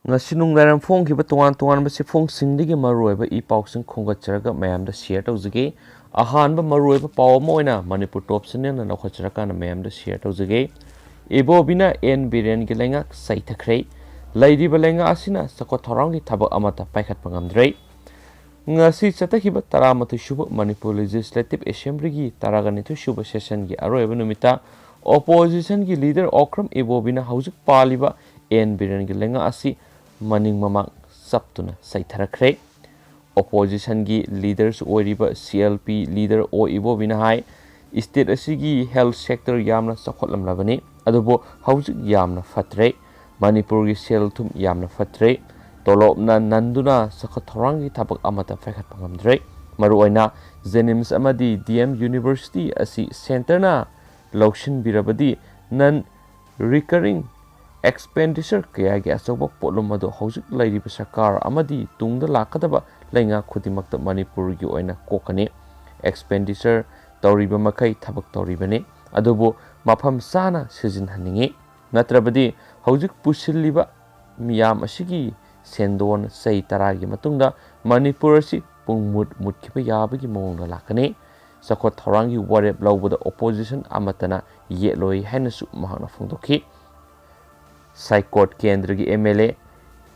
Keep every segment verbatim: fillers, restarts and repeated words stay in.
ꯉꯁꯤ ꯅꯨꯡꯗꯥꯡꯋꯥꯏꯔꯝ ꯐꯣꯡꯈꯤꯕ ꯇꯣꯉꯥꯟ ꯇꯣꯉꯥꯟꯕ ꯆꯦꯐꯣꯡꯁꯤꯡꯗꯒꯤ ꯃꯔꯨꯑꯣꯏꯕ ꯏ ꯄꯥꯎꯁꯤꯡ ꯈꯣꯝꯒꯠꯆꯔꯒ ꯃꯌꯥꯝꯗ ꯁꯤꯌꯔ ꯇꯧꯖꯒꯦ꯫ ꯑꯍꯥꯟꯕ ꯃꯔꯨꯑꯣꯏꯕ ꯄꯥꯎ ꯑꯃ ꯑꯣꯏꯅ ꯃꯅꯤꯄꯨꯔ ꯇꯣꯞ ꯆꯦꯅꯦꯜꯅ ꯂꯧꯈꯠꯆꯔꯀꯥꯟꯗ ꯃꯌꯥꯝꯗ ꯁꯤꯌꯔ ꯇꯧꯖꯒꯦ꯫ ꯏꯕꯣꯕꯤꯅ ꯑꯦꯟ ꯕꯤꯔꯦꯟꯒꯤ ꯂꯩꯉꯥꯛ ꯆꯩꯊꯈ꯭ꯔꯦ꯫ ꯂꯩꯔꯤꯕ ꯂꯩꯉꯥꯛ ꯑꯁꯤꯅ ꯆꯥꯎꯈꯠ ꯊꯧꯔꯥꯡꯒꯤ ꯊꯕꯛ ꯑꯃꯠꯇ ꯄꯥꯏꯈꯠꯄ ꯉꯝꯗ꯭ꯔꯦ꯫ ꯉꯁꯤ ꯆꯠꯊꯈꯤꯕ ꯇꯔꯥꯃꯥꯊꯣꯏ ꯁꯨꯕ ꯃꯅꯤꯄꯨꯔ ꯂꯦꯖꯤꯁꯂꯦꯇꯤꯚ ꯑꯦꯁꯦꯝꯕ꯭ꯂꯤꯒꯤ ꯇꯔꯥꯒ ꯅꯤꯊꯣꯏ ꯁꯨꯕ ꯁꯦꯁꯟꯒꯤ ꯑꯔꯣꯏꯕ ꯅꯨꯃꯤꯠꯇ ꯑꯣꯄꯣꯖꯤꯁꯟꯒꯤ ꯂꯤꯗꯔ ꯑꯣꯀ꯭ꯔꯝ ꯏꯕꯣꯕꯤꯅ ꯍꯧꯖꯤꯛ ꯄꯥꯜꯂꯤꯕ ꯑꯦꯟ ꯕꯤꯔꯦꯟꯒꯤ ꯂꯩꯉꯥꯛ ꯑꯁꯤ ꯃꯅꯤꯡ ꯃꯃꯥꯡ ꯆꯞꯇꯨꯅ ꯆꯩꯊꯔꯛꯈ꯭ꯔꯦ꯫ ꯑꯣꯄꯣꯖꯤꯁꯟꯒꯤ ꯂꯤꯗꯔꯁꯨ ꯑꯣꯏꯔꯤꯕ ꯁꯤ ꯑꯦꯜ ꯄꯤ ꯂꯤꯗꯔ ꯑꯣ ꯏꯕꯣꯕꯤꯅ ꯍꯥꯏ, ꯁ꯭ꯇꯦꯠ ꯑꯁꯤꯒꯤ ꯍꯦꯜꯊ ꯁꯦꯛꯇꯔ ꯌꯥꯝꯅ ꯆꯥꯎꯈꯠꯂꯝꯂꯕꯅꯤ, ꯑꯗꯨꯕꯨ ꯍꯧꯖꯤꯛ ꯌꯥꯝꯅ ꯐꯠꯇ꯭ꯔꯦ꯫ ꯃꯅꯤꯄꯨꯔꯒꯤ ꯁꯦꯜ ꯊꯨꯝ ꯌꯥꯝꯅ ꯐꯠꯇ꯭ꯔꯦ꯫ ꯇꯣꯂꯣꯞꯅ ꯅꯟꯗꯨꯅ ꯆꯥꯎꯈꯠ ꯊꯧꯔꯥꯡꯒꯤ ꯊꯕꯛ ꯑꯃꯠꯇ ꯄꯥꯏꯈꯠꯄ ꯉꯝꯗ꯭ꯔꯦ꯫ ꯃꯔꯨꯑꯣꯏꯅ ꯖꯦꯅꯤꯝꯁ ꯑꯃꯗꯤ ꯗꯤ ꯑꯦꯝ ꯌꯨꯅꯤꯚꯔꯁꯤꯇꯤ ꯑꯁꯤ ꯁꯦꯟꯇꯔꯅ ꯂꯧꯁꯤꯟꯕꯤꯔꯕꯗꯤ ꯅꯟ ꯔꯤꯀꯔꯤꯡ ꯑꯦꯛꯁꯄꯦꯟꯗꯤꯆꯔ ꯀꯌꯥꯒꯤ ꯑꯆꯧꯕ ꯄꯣꯠꯂꯨꯝ ꯑꯗꯨ ꯍꯧꯖꯤꯛ ꯂꯩꯔꯤꯕ ꯁꯔꯀꯥꯔ ꯑꯃꯗꯤ ꯇꯨꯡꯗ ꯂꯥꯛꯀꯗꯕ ꯂꯩꯉꯥꯛ ꯈꯨꯗꯤꯡꯃꯛꯇ ꯃꯅꯤꯄꯨꯔꯒꯤ ꯑꯣꯏꯅ ꯀꯣꯛꯀꯅꯤ꯫ ꯑꯦꯛꯁꯄꯦꯟꯗꯤꯆꯔ ꯇꯧꯔꯤꯕ ꯃꯈꯩ ꯊꯕꯛ ꯇꯧꯔꯤꯕꯅꯤ, ꯑꯗꯨꯕꯨ ꯃꯐꯝ ꯆꯥꯅ ꯁꯤꯖꯤꯟꯅꯍꯟꯅꯤꯡꯏ꯫ ꯅꯠꯇ꯭ꯔꯕꯗꯤ ꯍꯧꯖꯤꯛ ꯄꯨꯁꯤꯜꯂꯤꯕ ꯃꯤꯌꯥꯝ ꯑꯁꯤꯒꯤ ꯁꯦꯟꯗꯣꯟ ꯆꯍꯤ ꯇꯔꯥꯒꯤ ꯃꯇꯨꯡꯗ ꯃꯅꯤꯄꯨꯔ ꯑꯁꯤ ꯄꯨꯡ ꯃꯨꯠ ꯃꯨꯠꯈꯤꯕ ꯌꯥꯕꯒꯤ ꯃꯑꯣꯡꯗ ꯂꯥꯛꯀꯅꯤ꯫ ꯆꯥꯎꯈꯠ ꯊꯧꯔꯥꯡꯒꯤ ꯋꯥꯔꯦꯞ ꯂꯧꯕꯗ ꯑꯣꯄꯣꯖꯤꯁꯟ ꯑꯃꯠꯇꯅ ꯌꯦꯠꯂꯣꯏ ꯍꯥꯏꯅꯁꯨ ꯃꯍꯥꯛꯅ ꯐꯣꯡꯗꯣꯛꯈꯤ꯫ ꯁꯥꯏꯀꯣꯠ ꯀꯦꯟꯗ꯭ꯔꯒꯤ M L A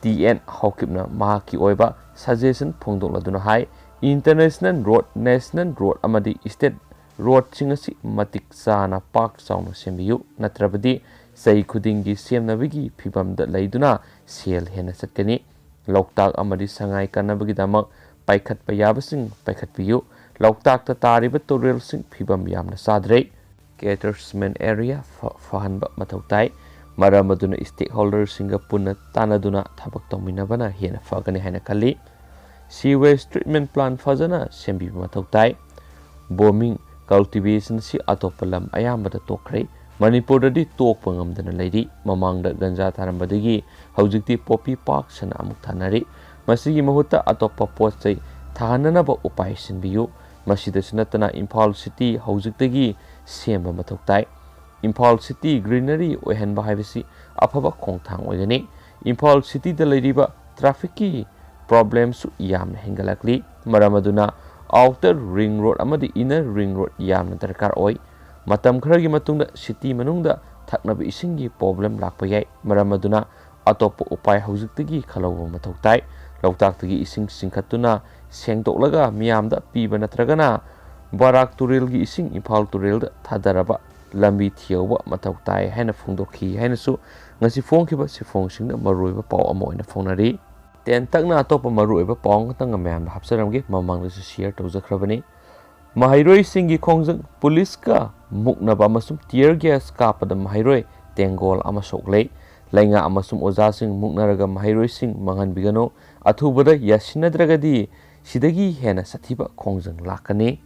T N ꯍꯧꯀꯤꯞꯅ ꯃꯍꯥꯛꯀꯤ ꯑꯣꯏꯕ ꯁꯖꯦꯁꯟ ꯐꯣꯡꯗꯣꯛꯂꯗꯨꯅ ꯍꯥꯏ, ꯏꯟꯇꯔꯅꯦꯁꯅꯦꯜ ꯔꯣꯗ, ꯅꯦꯁꯅꯦꯜ ꯔꯣꯗ ꯑꯃꯗꯤ ꯁ꯭ꯇꯦꯠ ꯔꯣꯗꯁꯤꯡ ꯑꯁꯤ ꯃꯇꯤꯛ ꯆꯥꯅ ꯄꯥꯛ ꯆꯥꯎꯅ ꯁꯦꯝꯕꯤꯌꯨ, ꯅꯠꯇ꯭ꯔꯕꯗꯤ ꯆꯍꯤ ꯈꯨꯗꯤꯡꯒꯤ ꯁꯦꯝꯅꯕꯒꯤ ꯐꯤꯕꯝꯗ ꯂꯩꯗꯨꯅ ꯁꯦꯜ ꯍꯦꯟꯅ ꯆꯠꯀꯅꯤ꯫ ꯂꯣꯛꯇꯥꯛ ꯑꯃꯗꯤ ꯁꯉꯥꯏ ꯀꯟꯅꯕꯒꯤꯗꯃꯛ ꯄꯥꯏꯈꯠꯄ ꯌꯥꯕꯁꯤꯡ ꯄꯥꯏꯈꯠꯄꯤꯌꯨ꯫ ꯂꯣꯛꯇꯥꯛꯇ ꯇꯥꯔꯤꯕ ꯇꯨꯔꯦꯜꯁꯤꯡ ꯐꯤꯕꯝ ꯌꯥꯝꯅ ꯆꯥꯗ꯭ꯔꯦ꯫ ꯀꯦꯆꯃꯦꯟ ꯑꯦꯔꯤꯌꯥ ꯐ-, ꯐꯍꯟꯕ ꯃꯊꯧ ꯇꯥꯏ꯫ ꯃꯔꯝ ꯑꯗꯨꯅ ꯁ꯭ꯇꯦꯛꯍꯣꯜꯗꯔꯁꯤꯡꯒ ꯄꯨꯟꯅ ꯇꯥꯟꯅꯗꯨꯅ ꯊꯕꯛ ꯇꯧꯃꯤꯟꯅꯕꯅ ꯍꯦꯟꯅ ꯐꯒꯅꯤ ꯍꯥꯏꯅ ꯈꯜꯂꯤ꯫ ꯁꯤꯋꯦꯖ ꯇ꯭ꯔꯤꯠꯃꯦꯟ ꯄ꯭ꯂꯥꯟ ꯐꯖꯅ ꯁꯦꯝꯕꯤꯕ ꯃꯊꯧ ꯇꯥꯏ꯫ ꯕꯣꯃꯤꯡ, ꯀꯜꯇꯤꯚꯦꯁꯟꯁꯤ ꯑꯇꯣꯞꯄ ꯂꯝ ꯑꯌꯥꯝꯕꯗ ꯇꯣꯛꯈ꯭ꯔꯦ꯫ ꯃꯅꯤꯄꯨꯔꯗꯗꯤ ꯇꯣꯛꯄ ꯉꯝꯗꯅ ꯂꯩꯔꯤ꯫ ꯃꯃꯥꯡꯗ ꯒꯟꯖꯥ ꯊꯥꯔꯝꯕꯗꯒꯤ ꯍꯧꯖꯤꯛꯇꯤ ꯄꯣꯄꯤ ꯄꯥꯛ ꯁꯟꯅ ꯑꯃꯨꯛ ꯊꯥꯅꯔꯤ꯫ ꯃꯁꯤꯒꯤ ꯃꯍꯨꯠꯇ ꯑꯇꯣꯞꯄ ꯄꯣꯠ ꯆꯩ ꯊꯥꯍꯟꯅꯅꯕ ꯎꯄꯥꯏ ꯁꯤꯟꯕꯤꯌꯨ꯫ ꯃꯁꯤꯗꯁꯨ ꯅꯠꯇꯅ ꯏꯝꯐꯥꯜ ꯁꯤꯇꯤ ꯍꯧꯖꯤꯛꯇꯒꯤ ꯁꯦꯝꯕ ꯃꯊꯧ ꯇꯥꯏ꯫ ꯏꯝꯐꯥꯜ ꯁꯤꯇꯤ ꯒ꯭ꯔꯤꯅꯔꯤ ꯑꯣꯏꯍꯟꯕ ꯍꯥꯏꯕꯁꯤ ꯑꯐꯕ ꯈꯣꯡꯊꯥꯡ ꯑꯣꯏꯒꯅꯤ꯫ ꯏꯝꯐꯥꯜ ꯁꯤꯇꯤꯗ ꯂꯩꯔꯤꯕ ꯇ꯭ꯔꯥꯐꯤꯛꯀꯤ ꯄ꯭ꯔꯣꯕ꯭ꯂꯦꯝꯁꯨ ꯌꯥꯝꯅ ꯍꯦꯟꯒꯠꯂꯛꯂꯤ꯫ ꯃꯔꯝ ꯑꯗꯨꯅ ꯑꯥꯎꯇꯔ ꯔꯤꯡ ꯔꯣꯗ ꯑꯃꯗꯤ ꯏꯟꯅꯔ ꯔꯤꯡ ꯔꯣꯗ ꯌꯥꯝꯅ ꯗꯔꯀꯥꯔ ꯑꯣꯏ꯫ ꯃꯇꯝ ꯈꯔꯒꯤ ꯃꯇꯨꯡꯗ ꯁꯤꯇꯤ ꯃꯅꯨꯡꯗ ꯊꯛꯅꯕ ꯏꯁꯤꯡꯒꯤ ꯄ꯭ꯔꯣꯕ꯭ꯂꯦꯝ ꯂꯥꯛꯄ ꯌꯥꯏ꯫ ꯃꯔꯝ ꯑꯗꯨꯅ ꯑꯇꯣꯞꯄ ꯎꯄꯥꯏ ꯍꯧꯖꯤꯛꯇꯒꯤ ꯈꯜꯍꯧꯕ ꯃꯊꯧ ꯇꯥꯏ꯫ ꯂꯣꯛꯇꯥꯛꯇꯒꯤ ꯏꯁꯤꯡ ꯆꯤꯡꯈꯠꯇꯨꯅ ꯁꯦꯡꯗꯣꯛꯂꯒ ꯃꯤꯌꯥꯝꯗ ꯄꯤꯕ ꯅꯠꯇ꯭ꯔꯒꯅ ꯕꯔꯥꯛ ꯇꯨꯔꯦꯜꯒꯤ ꯏꯁꯤꯡ ꯏꯝꯐꯥꯜ ꯇꯨꯔꯦꯜꯗ ꯊꯥꯗꯔꯕ ꯂꯝꯕꯤ ꯊꯤꯍꯧꯕ ꯃꯊꯧ ꯇꯥꯏ ꯍꯥꯏꯅ ꯐꯣꯡꯗꯣꯛꯈꯤ ꯍꯥꯏꯅꯁꯨ ꯉꯁꯤ ꯐꯣꯡꯈꯤꯕ ꯁꯤꯐꯣꯡꯁꯤꯡꯗ ꯃꯔꯨꯑꯣꯏꯕ ꯄꯥꯎ ꯑꯃ ꯑꯣꯏꯅ ꯐꯣꯡꯅꯔꯤ꯫ ꯇꯦꯟꯇꯛꯅ ꯑꯇꯣꯞꯄ ꯃꯔꯨꯑꯣꯏꯕ ꯄꯥꯎ ꯑꯃꯈꯛꯇꯪꯒ ꯃꯌꯥꯝꯗ ꯍꯥꯞꯆꯔꯝꯒꯦ, ꯃꯃꯥꯡꯗꯁꯨ ꯁꯤꯌꯔ ꯇꯧꯖꯈ꯭ꯔꯕꯅꯤ꯫ ꯃꯍꯩꯔꯣꯏꯁꯤꯡꯒꯤ ꯈꯣꯡꯖꯪ, ꯄꯨꯂꯤꯁꯀ ꯃꯨꯛꯅꯕ ꯑꯃꯁꯨꯡ ꯇꯤꯌꯔ ꯒ꯭ꯌꯥꯁ ꯀꯥꯞꯄꯗ ꯃꯍꯩꯔꯣꯏ ꯇꯦꯡꯒꯣꯜ ꯑꯃ ꯁꯣꯛꯂꯦ꯫ ꯂꯩꯉꯥꯛ ꯑꯃꯁꯨꯡ ꯑꯣꯖꯥꯁꯤꯡ ꯃꯨꯛꯅꯔꯒ ꯃꯍꯩꯔꯣꯏꯁꯤꯡ ꯃꯥꯡꯍꯟꯕꯤꯒꯅꯨ꯫ ꯑꯊꯨꯕꯗ ꯌꯥꯁꯤꯟꯅꯗ꯭ꯔꯒꯗꯤ ꯁꯤꯗꯒꯤ ꯍꯦꯟꯅ ꯁꯥꯊꯤꯕ ꯈꯣꯡꯖꯪ ꯂꯥꯛꯀꯅꯤ꯫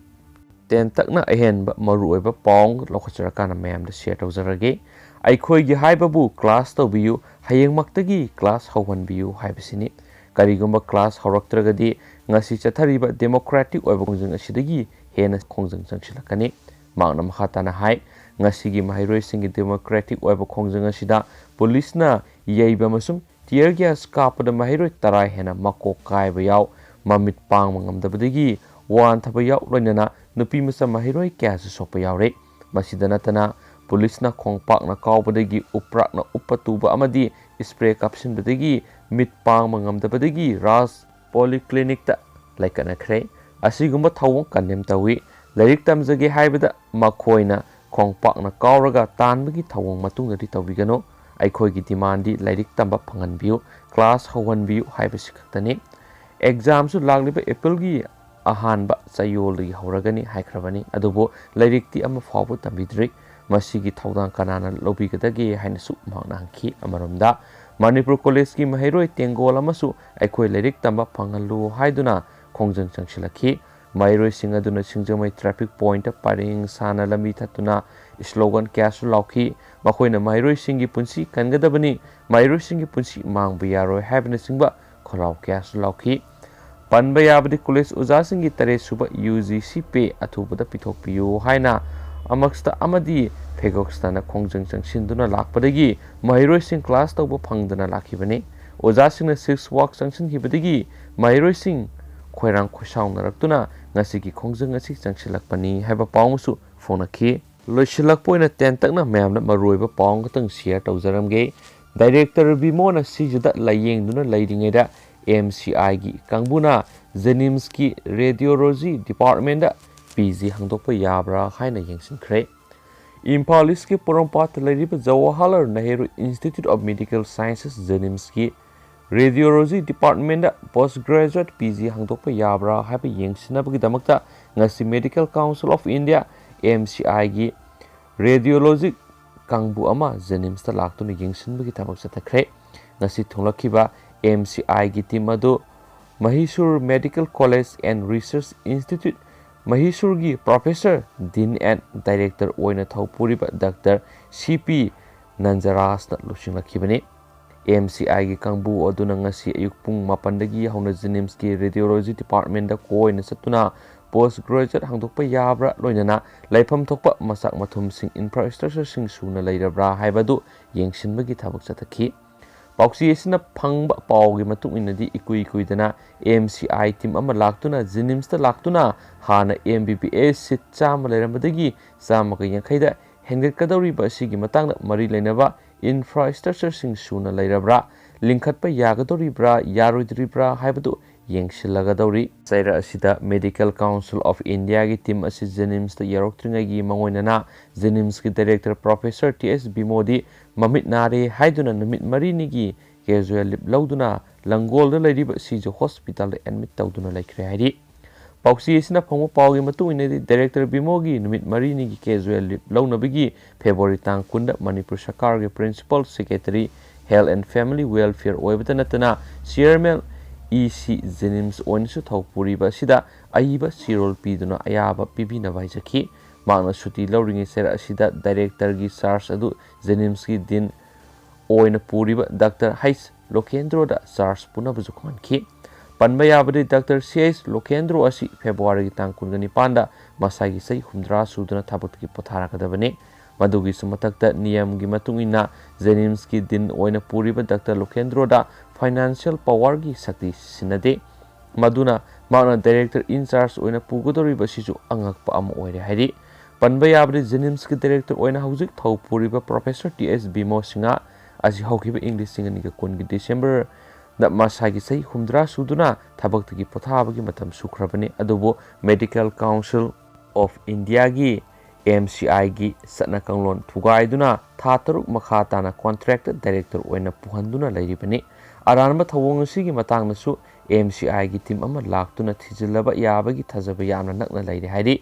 ꯇꯦꯟꯇꯛꯅ ꯑꯍꯦꯟꯕ ꯃꯔꯨꯑꯣꯏꯕ ꯄꯥꯎ ꯂꯧꯈꯠꯆꯔꯀꯥꯟꯗ ꯃꯌꯥꯝꯗ ꯁꯤꯌꯔ ꯇꯧꯖꯔꯒꯦ꯫ ꯑꯩꯈꯣꯏꯒꯤ ꯍꯥꯏꯕꯕꯨ ꯀ꯭ꯂꯥꯁ ꯇꯧꯕꯤꯌꯨ, ꯍꯌꯦꯡꯃꯛꯇꯒꯤ ꯀ꯭ꯂꯥꯁ ꯍꯧꯍꯟꯕꯤꯌꯨ ꯍꯥꯏꯕꯁꯤꯅꯤ꯫ ꯀꯔꯤꯒꯨꯝꯕ ꯀ꯭ꯂꯥꯁ ꯍꯧꯔꯛꯇ꯭ꯔꯒꯗꯤ ꯉꯁꯤ ꯆꯠꯊꯔꯤꯕ ꯗꯦꯃꯣꯀ꯭ꯔꯦꯇꯤꯛ ꯑꯣꯏꯕ ꯈꯣꯡꯖꯪ ꯑꯁꯤꯗꯒꯤ ꯍꯦꯟꯅ ꯈꯣꯡꯖꯪ ꯆꯪꯁꯤꯜꯂꯛꯀꯅꯤ꯫ ꯃꯍꯥꯛꯅ ꯃꯈꯥ ꯇꯥꯅ ꯍꯥꯏ, ꯉꯁꯤꯒꯤ ꯃꯍꯩꯔꯣꯏꯁꯤꯡꯒꯤ ꯗꯦꯃꯣꯀ꯭ꯔꯦꯇꯤꯛ ꯑꯣꯏꯕ ꯈꯣꯡꯖꯪ ꯑꯁꯤꯗ ꯄꯨꯂꯤꯁꯅ ꯌꯩꯕ ꯑꯃꯁꯨꯡ ꯇꯤꯌꯔ ꯒ꯭ꯌꯥꯁ ꯀꯥꯞꯄꯗ ꯃꯍꯩꯔꯣꯏ ꯇꯔꯥ ꯍꯦꯟꯅ ꯃꯀꯣꯛ ꯀꯥꯏꯕ ꯌꯥꯎ, ꯃꯃꯤꯠ ꯄꯥꯡꯕ ꯉꯝꯗꯕꯗꯒꯤ ꯋꯥꯟꯊꯕ ꯌꯥꯎ, ꯂꯣꯏꯅꯅ ꯅꯨꯄꯤ ꯃꯆꯥ ꯃꯍꯩꯔꯣꯏ ꯀꯌꯥꯁꯨ ꯁꯣꯛꯄ ꯌꯥꯎꯔꯦ꯫ ꯃꯁꯤꯗ ꯅꯠꯇꯅ ꯄꯨꯂꯤꯁꯅ ꯈꯣꯡꯄꯥꯛꯅ ꯀꯥꯎꯕꯗꯒꯤ ꯎꯄ꯭ꯔꯥꯛꯅ ꯎꯞꯄ ꯇꯨꯕ ꯑꯃꯗꯤ ꯏꯁꯄ꯭ꯔꯦ ꯀꯥꯞꯁꯤꯟꯕꯗꯒꯤ ꯃꯤꯠ ꯄꯥꯡꯕ ꯉꯝꯗꯕꯗꯒꯤ ꯔꯥꯖ ꯄꯣꯂꯤꯀ꯭ꯂꯤꯅꯤꯛꯇ ꯂꯩꯀꯠꯅꯈ꯭ꯔꯦ꯫ ꯑꯁꯤꯒꯨꯝꯕ ꯊꯧꯑꯣꯡ ꯀꯟꯗꯦꯝ ꯇꯧꯏ꯫ ꯂꯥꯏꯔꯤꯛ ꯇꯝꯖꯒꯦ ꯍꯥꯏꯕꯗ ꯃꯈꯣꯏꯅ ꯈꯣꯡꯄꯥꯛꯅ ꯀꯥꯎꯔꯒ ꯇꯥꯟꯕꯒꯤ ꯊꯧꯑꯣꯡ ꯃꯇꯨꯡꯗꯗꯤ ꯇꯧꯕꯤꯒꯅꯨ꯫ ꯑꯩꯈꯣꯏꯒꯤ ꯗꯤꯃꯥꯟꯗꯤ ꯂꯥꯏꯔꯤꯛ ꯇꯝꯕ ꯐꯪꯍꯟꯕꯤꯌꯨ, ꯀ꯭ꯂꯥꯁ ꯍꯧꯍꯟꯕꯤꯌꯨ ꯍꯥꯏꯕꯁꯤ ꯈꯛꯇꯅꯤ꯫ ꯑꯦꯛꯖꯥꯝꯁꯨ ꯂꯥꯛꯂꯤꯕ ꯑꯦꯄ꯭ꯔꯤꯜꯒꯤ ꯑꯍꯥꯟꯕ ꯆꯌꯣꯜꯗꯒꯤ ꯍꯧꯔꯒꯅꯤ ꯍꯥꯏꯈ꯭ꯔꯕꯅꯤ, ꯑꯗꯨꯕꯨ ꯂꯥꯏꯔꯤꯛꯇꯤ ꯑꯃ ꯐꯥꯎꯕ ꯇꯝꯕꯤꯗ꯭ꯔꯤ꯫ ꯃꯁꯤꯒꯤ ꯊꯧꯗꯥꯡ ꯀꯅꯥꯅ ꯂꯧꯕꯤꯒꯗꯒꯦ ꯍꯥꯏꯅꯁꯨ ꯃꯍꯥꯛꯅ ꯍꯪꯈꯤ꯫ ꯑꯃꯔꯣꯝꯗ, ꯃꯅꯤꯄꯨꯔ ꯀꯣꯂꯦꯖꯀꯤ ꯃꯍꯩꯔꯣꯏ ꯇꯦꯡꯒꯣꯜ ꯑꯃꯁꯨ ꯑꯩꯈꯣꯏ ꯂꯥꯏꯔꯤꯛ ꯇꯝꯕ ꯐꯪꯍꯜꯂꯨ ꯍꯥꯏꯗꯨꯅ ꯈꯣꯡꯖꯪ ꯆꯪꯁꯤꯜꯂꯛꯈꯤ꯫ ꯃꯍꯩꯔꯣꯏꯁꯤꯡ ꯑꯗꯨꯅ ꯁꯤꯡꯖꯃꯩ ꯇ꯭ꯔꯥꯐꯤꯛ ꯄꯣꯏꯟꯠꯇ ꯄꯔꯦꯡ ꯁꯥꯅ ꯂꯝꯕꯤ ꯊꯠꯇꯨꯅ ꯁ꯭ꯂꯣꯒꯟ ꯀꯌꯥꯁꯨ ꯂꯥꯎꯈꯤ꯫ ꯃꯈꯣꯏꯅ "ꯃꯍꯩꯔꯣꯏꯁꯤꯡꯒꯤ ꯄꯨꯟꯁꯤ ꯀꯟꯒꯗꯕꯅꯤ, ꯃꯍꯩꯔꯣꯏꯁꯤꯡꯒꯤ ꯄꯨꯟꯁꯤ ꯃꯥꯡꯕ ꯌꯥꯔꯣꯏ" ꯍꯥꯏꯕꯅꯆꯤꯡꯕ ꯈꯣꯜꯂꯥꯎ ꯀꯌꯥꯁꯨ ꯂꯥꯎꯈꯤ꯫ ꯄꯟꯕ ꯌꯥꯕꯗꯤ ꯀꯣꯂꯦꯖ ꯑꯣꯖꯥꯁꯤꯡꯒꯤ ꯇꯔꯦꯠ ꯁꯨꯕ ꯌꯨ ꯖꯤ ꯁꯤ ꯄꯦ ꯑꯊꯨꯕꯗ ꯄꯤꯊꯣꯛꯄꯤꯌꯨ ꯍꯥꯏꯅ ꯑꯃꯛꯁꯇ ꯑꯃꯗꯤ ꯐꯦꯒꯣꯛꯁꯇꯅ ꯈꯣꯡꯖꯪ ꯆꯪꯁꯤꯟꯗꯨꯅ ꯂꯥꯛꯄꯗꯒꯤ ꯃꯍꯩꯔꯣꯏꯁꯤꯡ ꯀ꯭ꯂꯥꯁ ꯇꯧꯕ ꯐꯪꯗꯅ ꯂꯥꯛꯈꯤꯕꯅꯤ꯫ ꯑꯣꯖꯥꯁꯤꯡꯅ ꯁꯤꯛꯁ ꯋꯥꯛ ꯆꯪꯁꯤꯟꯈꯤꯕꯗꯒꯤ ꯃꯍꯩꯔꯣꯏꯁꯤꯡ ꯈꯣꯏꯔꯥꯡ ꯈꯣꯏꯁꯥꯎꯅꯔꯛꯇꯨꯅ ꯉꯁꯤꯒꯤ ꯈꯣꯡꯖꯪ ꯑꯁꯤ ꯆꯪꯁꯤꯜꯂꯛꯄꯅꯤ ꯍꯥꯏꯕ ꯄꯥꯎ ꯑꯃꯁꯨ ꯐꯣꯡꯂꯛꯈꯤ꯫ ꯂꯣꯏꯁꯤꯜꯂꯛꯄ ꯑꯣꯏꯅ ꯇꯦꯟꯇꯛꯅ ꯃꯌꯥꯝꯗ ꯃꯔꯨꯑꯣꯏꯕ ꯄꯥꯎ ꯑꯃꯈꯛꯇꯪ ꯁꯤꯌꯔ ꯇꯧꯖꯔꯝꯒꯦ꯫ ꯗꯥꯏꯔꯦꯛꯇꯔ ꯕꯤꯃꯣꯅ ꯁꯤꯖꯗ ꯂꯥꯏꯌꯦꯡꯗꯨꯅ ꯂꯩꯔꯤꯉꯩꯗ ꯑꯦꯝ ꯁꯤ ꯑꯥꯏꯒꯤ ꯀꯥꯡꯕꯨꯅ ꯖꯦꯅꯤꯝꯁꯀꯤ ꯔꯦꯗꯤꯑꯣꯂꯣꯖꯤ ꯗꯤꯄꯥꯔꯠꯃꯦꯟꯗ ꯄꯤ ꯖꯤ ꯍꯥꯡꯗꯣꯛꯄ ꯌꯥꯕ꯭ꯔꯥ ꯍꯥꯏꯅ ꯌꯦꯡꯁꯤꯟꯈ꯭ꯔꯦ꯫ ꯏꯝꯐꯥꯜ ꯏꯁꯀꯤ ꯄꯣꯔꯣꯝꯄꯥꯠꯇ ꯂꯩꯔꯤꯕ Jawaharlal Nehru institute of medical sciences ꯖꯦꯅꯤꯝꯁꯀꯤ ꯔꯦꯗꯤꯑꯣꯂꯣꯖꯤ ꯗꯤꯄꯥꯔꯠꯃꯦꯟꯗ ꯄꯣꯁ ꯒ꯭ꯔꯦꯖꯨꯑꯦꯠ ꯄꯤ ꯖꯤ ꯍꯥꯡꯗꯣꯛꯄ ꯌꯥꯕ꯭ꯔꯥ ꯍꯥꯏꯕ ꯌꯦꯡꯁꯤꯟꯅꯕꯒꯤꯗꯃꯛꯇ ꯉꯁꯤ medical council of India, M C ꯑꯥꯏꯒꯤ ꯔꯦꯗꯤꯑꯣꯂꯣꯖꯤ ꯀꯥꯡꯕꯨ ꯑꯃ ꯖꯦꯅꯤꯝꯁꯇ ꯂꯥꯛꯇꯨꯅ ꯌꯦꯡꯁꯤꯟꯕꯒꯤ ꯊꯕꯛ ꯆꯠꯊꯈ꯭ꯔꯦ꯫ ꯉꯁꯤ ꯊꯨꯡꯂꯛꯈꯤꯕ ꯑꯦꯝ ꯁꯤ ꯑꯥꯏꯒꯤ ꯇꯤꯝ ꯑꯗꯨ Mysore medical college and research institute, ꯃꯍꯤꯁꯨꯔꯒꯤ ꯄ꯭ꯔꯣꯐꯦꯁꯔ, ꯗꯤꯟ ꯑꯦꯟ ꯗꯥꯏꯔꯦꯛꯇꯔ ꯑꯣꯏꯅ ꯊꯧ ꯄꯨꯔꯤꯕ ꯗꯥꯛꯇꯔ ꯁꯤ ꯄꯤ ꯅꯟꯖꯔꯥꯖꯅ ꯂꯨꯆꯤꯡꯂꯛꯈꯤꯕꯅꯤ꯫ ꯑꯦꯝ ꯁꯤ ꯑꯥꯏꯒꯤ ꯀꯥꯡꯕꯨ ꯑꯗꯨꯅ ꯉꯁꯤ ꯑꯌꯨꯛ ꯄꯨꯡ ꯃꯥꯄꯟꯗꯒꯤ ꯍꯧꯅ ꯖꯦꯅꯤꯝꯁꯀꯤ ꯔꯦꯗꯤꯑꯣꯂꯣꯖꯤ ꯗꯤꯄꯥꯔꯠꯃꯦꯟꯗ ꯀꯣꯏꯅ ꯆꯠꯇꯨꯅ ꯄꯣꯁ ꯒ꯭ꯔꯦꯖꯨꯑꯦꯠ ꯍꯥꯡꯗꯣꯛꯄ ꯌꯥꯕ꯭ꯔꯥ, ꯂꯣꯏꯅꯅ ꯂꯩꯐꯝ ꯊꯣꯛꯄ ꯃꯆꯥꯛ ꯃꯊꯨꯝꯁꯤꯡ, ꯏꯟꯐ꯭ꯔꯥꯁ꯭ꯇ꯭ꯔꯛꯆꯔꯁꯤꯡ ꯁꯨꯅ ꯂꯩꯔꯕ꯭ꯔꯥ ꯍꯥꯏꯕꯗꯨ ꯌꯦꯡꯁꯤꯟꯕꯒꯤ ꯊꯕꯛ ꯆꯠꯊꯈꯤ꯫ ꯄꯥꯎꯆꯦ ꯑꯁꯤꯅ ꯐꯪꯕ ꯄꯥꯎꯒꯤ ꯃꯇꯨꯡ ꯏꯟꯅꯗꯤ ꯏꯀꯨꯏ ꯀꯨꯏꯗꯅ ꯑꯦꯝ ꯁꯤ ꯑꯥꯏ ꯇꯤꯝ ꯑꯃ ꯂꯥꯛꯇꯨꯅ ꯖꯦꯅꯤꯝꯁꯇ ꯂꯥꯛꯇꯨꯅ ꯍꯥꯟꯅ ꯑꯦꯝ ꯕꯤ ꯕꯤ ꯑꯦꯁ ꯁꯤꯠ ꯆꯥꯝꯃ ꯂꯩꯔꯝꯕꯗꯒꯤ ꯆꯥꯝꯃꯒ ꯌꯥꯡꯈꯩꯗ ꯍꯦꯟꯒꯠꯀꯗꯧꯔꯤꯕ ꯑꯁꯤꯒꯤ ꯃꯇꯥꯡꯗ ꯃꯔꯤ ꯂꯩꯅꯕ ꯏꯟꯐ꯭ꯔꯥꯁ꯭ꯇ꯭ꯔꯛꯆꯔꯁꯤꯡ ꯁꯨꯅ ꯂꯩꯔꯕ꯭ꯔꯥ, ꯂꯤꯡꯈꯠꯄ ꯌꯥꯒꯗꯧꯔꯤꯕ꯭ꯔꯥ, ꯌꯥꯔꯣꯏꯗꯧꯔꯤꯕ꯭ꯔꯥ ꯍꯥꯏꯕꯗꯨ ꯌꯦꯡꯁꯤꯜꯂꯒꯗꯧꯔꯤ꯫ ꯆꯩꯔꯛ ꯑꯁꯤꯗ ꯃꯦꯗꯤꯀꯦꯜ ꯀꯥꯎꯟꯁꯤꯜ ꯑꯣꯐ ꯏꯟꯗꯤꯌꯥꯒꯤ ꯇꯤꯝ ꯑꯁꯤ ꯖꯦꯅꯤꯝꯁꯇ ꯌꯧꯔꯛꯇ꯭ꯔꯤꯉꯩꯒꯤ ꯃꯥꯡꯑꯣꯏꯅꯅ ꯖꯦꯅꯤꯝꯁꯀꯤ ꯗꯥꯏꯔꯦꯛꯇꯔ ꯄ꯭ꯔꯣꯐꯦꯁꯔ ꯇꯤ ꯑꯦꯁ ꯕꯤꯃꯣꯗꯤ ꯃꯃꯤꯠ ꯅꯥꯔꯦ ꯍꯥꯏꯗꯨꯅ ꯅꯨꯃꯤꯠ ꯃꯔꯤꯅꯤꯒꯤ ꯀꯦꯖꯨꯑꯦꯜ ꯂꯤꯞ ꯂꯧꯗꯨꯅ ꯂꯪꯒꯣꯜꯗ ꯂꯩꯔꯤꯕ ꯁꯤꯖ ꯍꯣꯁꯄꯤꯇꯥꯜꯗ ꯑꯦꯗꯃꯤꯠ ꯇꯧꯗꯨꯅ ꯂꯩꯈ꯭ꯔꯦ ꯍꯥꯏꯔꯤ꯫ ꯄꯥꯎꯆꯦ ꯑꯁꯤꯅ ꯐꯪꯕ ꯄꯥꯎꯒꯤ ꯃꯇꯨꯡ ꯏꯟꯅꯗꯤ ꯗꯥꯏꯔꯦꯛꯇꯔ ꯕꯤꯃꯣꯒꯤ ꯅꯨꯃꯤꯠ ꯃꯔꯤꯅꯤꯒꯤ ꯀꯦꯖꯨꯑꯦꯜ ꯂꯤꯞ ꯂꯧꯅꯕꯒꯤ ꯐꯦꯕ꯭ꯔꯨꯋꯥꯔꯤ ꯇꯥꯡ ꯀꯨꯟꯗ ꯃꯅꯤꯄꯨꯔ ꯁꯔꯀꯥꯔꯒꯤ principal secretary, health and family welfare ꯑꯣꯏꯕꯇ ꯅꯠꯇꯅ ꯆꯤꯌꯔꯃꯦꯟ ꯏ ꯁꯤ ꯖꯦꯅꯤꯝꯁ ꯑꯣꯏꯅꯁꯨ ꯊꯧ ꯄꯨꯔꯤꯕ ꯑꯁꯤꯗ ꯑꯏꯕ ꯆꯦꯔꯣꯜ ꯄꯤꯗꯨꯅ ꯑꯌꯥꯕ ꯄꯤꯕꯤꯅꯕ ꯍꯥꯏꯖꯈꯤ꯫ ꯃꯍꯥꯛꯅ ꯁꯨꯇꯤ ꯂꯧꯔꯤꯉꯩ ꯆꯩꯔꯛ ꯑꯁꯤꯗ ꯗꯥꯏꯔꯦꯛꯇꯔꯒꯤ ꯆꯥꯔꯖ ꯑꯗꯨ ꯖꯦꯅꯤꯝꯁꯀꯤ ꯗꯤꯟ ꯑꯣꯏꯅ ꯄꯨꯔꯤꯕ ꯗꯥꯛꯇꯔ ꯍꯩꯆ ꯂꯣꯀꯦꯟꯗ꯭ꯔꯣꯗ ꯆꯥꯔꯖ ꯄꯨꯅꯕꯁꯨ ꯈꯪꯍꯟꯈꯤ꯫ ꯄꯟꯕ ꯌꯥꯕꯗꯤ, ꯗꯥꯛꯇꯔ ꯁꯤ ꯑꯩꯆ ꯂꯣꯀꯦꯟꯗ꯭ꯔꯣ ꯑꯁꯤ ꯐꯦꯕ꯭ꯔꯨꯋꯥꯔꯤꯒꯤ ꯇꯥꯡ ꯀꯨꯟꯒ ꯅꯤꯄꯥꯟꯗ ꯃꯁꯥꯒꯤ ꯆꯍꯤ ꯍꯨꯝꯗ꯭ꯔꯥ ꯁꯨꯗꯨꯅ ꯊꯕꯛꯇꯒꯤ ꯄꯣꯊꯥꯔꯛꯀꯗꯕꯅꯤ꯫ ꯃꯗꯨꯒꯤꯁꯨ ꯃꯊꯛꯇ, ꯅꯤꯌꯝꯒꯤ ꯃꯇꯨꯡ ꯏꯟꯅ, ꯖꯦꯅꯤꯝꯁꯀꯤ ꯗꯤꯟ ꯑꯣꯏꯅ ꯄꯨꯔꯤꯕ ꯗꯥꯛꯇꯔ ꯂꯣꯀꯦꯟꯗ꯭ꯔꯣꯗ ꯐꯥꯏꯅꯥꯟꯁꯤꯌꯦꯜ ꯄꯥꯋꯔꯒꯤ ꯁꯛꯇꯤ ꯁꯤꯖꯤꯟꯅꯗꯦ꯫ ꯃꯗꯨꯅ ꯃꯍꯥꯛꯅ ꯗꯥꯏꯔꯦꯛꯇꯔ ꯏꯟ ꯆꯥꯔꯖ ꯑꯣꯏꯅ ꯄꯨꯒꯗꯧꯔꯤꯕ ꯑꯁꯤꯁꯨ ꯑꯉꯛꯄ ꯑꯃ ꯑꯣꯏꯔꯦ ꯍꯥꯏꯔꯤ꯫ ꯄꯟꯕ ꯌꯥꯕꯗꯤ, ꯖꯦꯅꯤꯝꯁꯀꯤ ꯗꯥꯏꯔꯦꯛꯇꯔ ꯑꯣꯏꯅ ꯍꯧꯖꯤꯛ ꯊꯧ ꯄꯨꯔꯤꯕ ꯄ꯭ꯔꯣꯐꯦꯁꯔ ꯇꯤ ꯑꯦꯁ ꯕꯤꯃꯣ ꯁꯤꯡꯍ ꯑꯁꯤ ꯍꯧꯈꯤꯕ ꯏꯪ ꯂꯤꯁꯤꯡ ꯑꯅꯤꯒ ꯀꯨꯟꯒꯤ ꯗꯤꯁꯦꯝꯕꯔꯗ ꯃꯁꯥꯒꯤ ꯆꯍꯤ ꯍꯨꯝꯗ꯭ꯔꯥ ꯁꯨꯗꯨꯅ ꯊꯕꯛꯇꯒꯤ ꯄꯣꯊꯥꯕꯒꯤ ꯃꯇꯝ ꯁꯨꯈ꯭ꯔꯕꯅꯤ꯫ ꯑꯗꯨꯕꯨ Medical Council of Indiaꯒꯤ, ꯑꯦꯝ ꯁꯤ ꯑꯥꯏꯒꯤ ꯆꯠꯅ ꯀꯥꯡꯂꯣꯟ ꯊꯨꯒꯥꯏꯗꯨꯅ ꯊꯥ ꯇꯔꯨꯛ ꯃꯈꯥ ꯇꯥꯅ ꯀꯣꯟꯇ꯭ꯔꯦꯛꯇ ꯗꯥꯏꯔꯦꯛꯇꯔ ꯑꯣꯏꯅ ꯄꯨꯍꯟꯗꯨꯅ ꯂꯩꯔꯤꯕꯅꯤ꯫ ꯑꯔꯥꯟꯕ ꯊꯧꯑꯣꯡ ꯑꯁꯤꯒꯤ ꯃꯇꯥꯡꯗꯁꯨ ꯑꯦꯝ ꯁꯤ ꯑꯥꯏꯒꯤ ꯇꯤꯝ ꯑꯃ ꯂꯥꯛꯇꯨꯅ ꯊꯤꯖꯤꯜꯂꯕ ꯌꯥꯕꯒꯤ ꯊꯥꯖꯕ ꯌꯥꯝꯅ ꯅꯛꯅ ꯂꯩꯔꯦ ꯍꯥꯏꯔꯤ꯫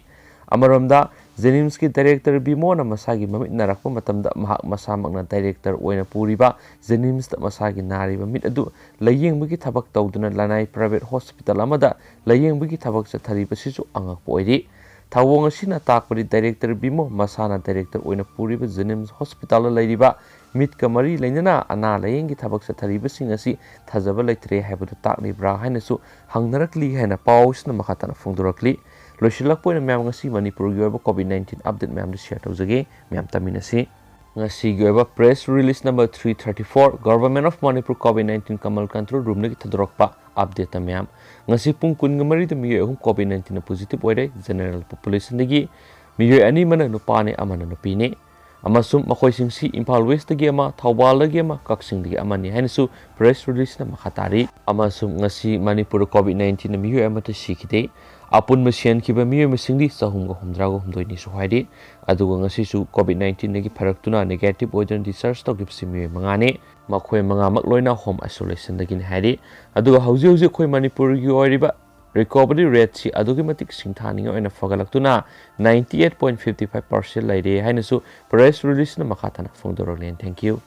ꯑꯃꯔꯣꯝꯗ, ꯖꯦꯅꯤꯝꯁꯀꯤ ꯗꯥꯏꯔꯦꯛꯇꯔ ꯕꯤꯃꯣꯅ ꯃꯁꯥꯒꯤ ꯃꯃꯤꯠ ꯅꯥꯔꯛꯄ ꯃꯇꯝꯗ ꯃꯍꯥꯛ ꯃꯁꯥꯃꯛꯅ ꯗꯥꯏꯔꯦꯛꯇꯔ ꯑꯣꯏꯅ ꯄꯨꯔꯤꯕ ꯖꯦꯅꯤꯝꯁꯇ ꯃꯁꯥꯒꯤ ꯅꯥꯔꯤꯕ ꯃꯤꯠ ꯑꯗꯨ ꯂꯥꯌꯦꯡꯕꯒꯤ ꯊꯕꯛ ꯇꯧꯗꯨꯅ ꯂꯅꯥꯏ ꯄ꯭ꯔꯥꯏꯚꯦꯠ ꯍꯣꯁꯄꯤꯇꯥꯜ ꯑꯃꯗ ꯂꯥꯌꯦꯡꯕꯒꯤ ꯊꯕꯛ ꯆꯠꯊꯔꯤꯕꯁꯤꯁꯨ ꯑꯉꯛꯄ ꯑꯣꯏꯔꯤ꯫ ꯊꯧꯑꯣꯡ ꯑꯁꯤꯅ ꯇꯥꯛꯄꯗꯤ, ꯗꯥꯏꯔꯦꯛꯇꯔ ꯕꯤꯃꯣ ꯃꯁꯥꯅ ꯗꯥꯏꯔꯦꯛꯇꯔ ꯑꯣꯏꯅ ꯄꯨꯔꯤꯕ ꯖꯦꯅꯤꯝꯁ ꯍꯣꯁꯄꯤꯇꯥꯜꯗ ꯂꯩꯔꯤꯕ ꯃꯤꯠꯀ ꯃꯔꯤ ꯂꯩꯅꯅ ꯑꯅꯥ ꯂꯥꯌꯦꯡꯒꯤ ꯊꯕꯛ ꯆꯠꯊꯔꯤꯕꯁꯤꯡ ꯑꯁꯤ ꯊꯥꯖꯕ ꯂꯩꯇ꯭ꯔꯦ ꯍꯥꯏꯕꯗꯨ ꯇꯥꯛꯂꯤꯕ꯭ꯔꯥ ꯍꯥꯏꯅꯁꯨ ꯍꯪꯅꯔꯛꯂꯤ ꯍꯥꯏꯅ ꯄꯥꯎ ꯑꯁꯤꯅ ꯃꯈꯥ ꯇꯥꯅ ꯐꯣꯡꯗꯣꯔꯛꯂꯤ꯫ ꯂꯣꯏꯁꯤꯜꯂꯛꯄ ꯑꯣꯏꯅ ꯃꯌꯥꯝ, ꯉꯁꯤ ꯃꯅꯤꯄꯨꯔꯒꯤ ꯑꯣꯏꯕ COVID nineteen update ꯃꯌꯥꯝꯗꯨ share ꯇꯧꯖꯒꯦ꯫ ꯃꯌꯥꯝ ꯇꯥꯃꯤꯟꯅꯁꯤ꯫ ꯉꯁꯤꯒꯤ ꯑꯣꯏꯕ press release number three thirty four, Government of Manipur COVID nineteen Kamal Control Roomꯗꯒꯤ ꯊꯥꯗꯣꯔꯛꯄ updateꯇ ꯃꯌꯥꯝ, ꯉꯁꯤ ꯄꯨꯡ ꯀꯨꯟꯒ ꯃꯔꯤꯗ ꯃꯤꯑꯣꯏ ꯑꯍꯨꯝ COVID nineteenꯅ positive ꯑꯣꯏꯔꯦ꯫ General populationꯗꯒꯤ ꯃꯤꯑꯣꯏ ꯑꯅꯤ ꯑꯃꯅ ꯅꯨꯄꯥꯅꯤ, ꯑꯃꯅ ꯅꯨꯄꯤꯅꯤ꯫ ꯑꯃꯁꯨꯡ ꯃꯈꯣꯏꯁꯤꯡꯁꯤ ꯏꯝꯐꯥꯜ Westꯇꯒꯤ ꯑꯃ, ꯊꯧꯕꯥꯜꯗꯒꯤ ꯑꯃ, ꯀꯛꯆꯤꯡꯗꯒꯤ ꯑꯃꯅꯤ ꯍꯥꯏꯅꯁꯨ press releaseꯅ ꯃꯈꯥ ꯇꯥꯔꯤ꯫ ꯑꯃꯁꯨꯡ ꯉꯁꯤ ꯃꯅꯤꯄꯨꯔꯗ COVID nineteenꯅ ꯃꯤꯑꯣꯏ ꯑꯃꯠꯇ ꯁꯤꯈꯤꯗꯦ꯫ ꯑꯄꯨꯟꯕ ꯁꯤꯍꯟꯈꯤꯕ ꯃꯤꯑꯣꯏ ꯃꯁꯤꯡꯗꯤ ꯆꯍꯨꯝꯒ ꯍꯨꯝꯗ꯭ꯔꯥꯒ ꯍꯨꯝꯗꯣꯏꯅꯤꯁꯨ ꯍꯥꯏꯔꯤ꯫ ꯑꯗꯨꯒ ꯉꯁꯤꯁꯨ COVID nineteenꯗꯒꯤ ꯐꯔꯛꯇꯨꯅ negative ꯑꯣꯏꯗꯨꯅ discharge ꯇꯧꯈꯤꯕꯁꯤ ꯃꯤꯑꯣꯏ ꯃꯉꯥꯅꯤ꯫ ꯃꯈꯣꯏ ꯃꯉꯥꯃꯛ ꯂꯣꯏꯅ home isolationꯗꯒꯤꯅꯤ ꯍꯥꯏꯔꯤ꯫ ꯑꯗꯨꯒ ꯍꯧꯖꯤꯛ ꯍꯧꯖꯤꯛ ꯑꯩꯈꯣꯏ ꯃꯅꯤꯄꯨꯔꯒꯤ ꯑꯣꯏꯔꯤꯕ recovery rateꯁꯤ ꯑꯗꯨꯛꯀꯤ ꯃꯇꯤꯛ ꯁꯤꯡꯊꯥꯅꯤꯡꯉꯥꯏ ꯑꯣꯏꯅ ꯐꯒꯠꯂꯛꯇꯨꯅ ninety eight point fifty five percent ꯂꯩꯔꯦ ꯍꯥꯏꯅꯁꯨ press releaseꯅ ꯃꯈꯥ ꯇꯥꯅ ꯐꯣꯡꯗꯣꯔꯛꯂꯤ꯫ Thank you꯫